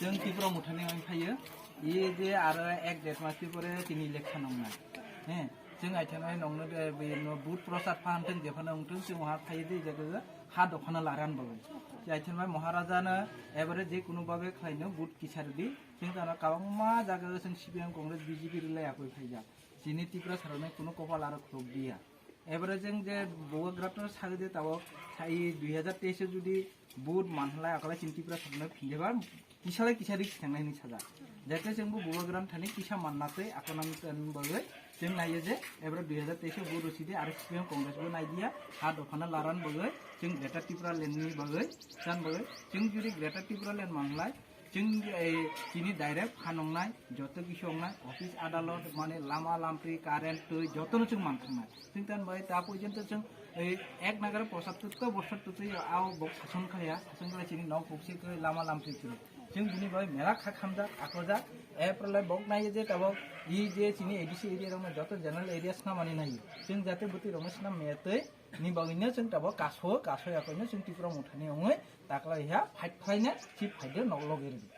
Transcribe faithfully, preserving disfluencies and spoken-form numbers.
Chwng Tipra Mothani wng phaio, e je aro ek der mas pore tini election wngnai. He, chwng aithano nongno de, be, no, vote prochar phan thwng, jephano wng thwng, chwng oha phaio de, jaga ha dophano laran bagwi. Aithano Maharaja no, ebare je kuno babe khlaino vote kisa rwdi, chwng tano kwbangma jaga o chwng C P M, Congress, B J P rwlai apoi phaijak. Chini Tipra sarokni kuno kopal aro khuluk diya. Ebare chwng je Bubagra to sagwi de tabok, sai dui hajar teis o judi vote manhalai akolai chini Tipra sarokno phindeba kisalai kisa rik thangnai hinwi sajak. Jate chwngbo Bubagra thani kisa manna tei akonam tani bagwi chwng naiyo je ebare dui hajar teis o vote rwsidi aro C P M Congress bo naidiya, ha dophano laran bagwi chwng Greater Tipraland ni bagwi chan bagwi chwng judi Greater Tipraland manhalai Chwng, eh, chini direct phan wngnai, joto kisu wngnai, office adalot, mane lama lampri, current, twi, jotono chwng manthangnai. Chwng tan bai ta porjonto chwng, eh, ek nagare pochattor to bosor to twi ao bok sason khaya, sason khaya chini nok bukse khe lama lampri khe. Chwng bini bai mela kha khamjak, akhojak, April lai bok nai je tabok, i je chini A D C area rokno joto general area swnamani nai. Chwng jate bwtwi rokno swnam maya twi, ni bagwino chwng tabok kaso, kaso yakoino chwng Tipra Mothani wngwi taklai ha fight khlaina, si fight no logwi rwdi.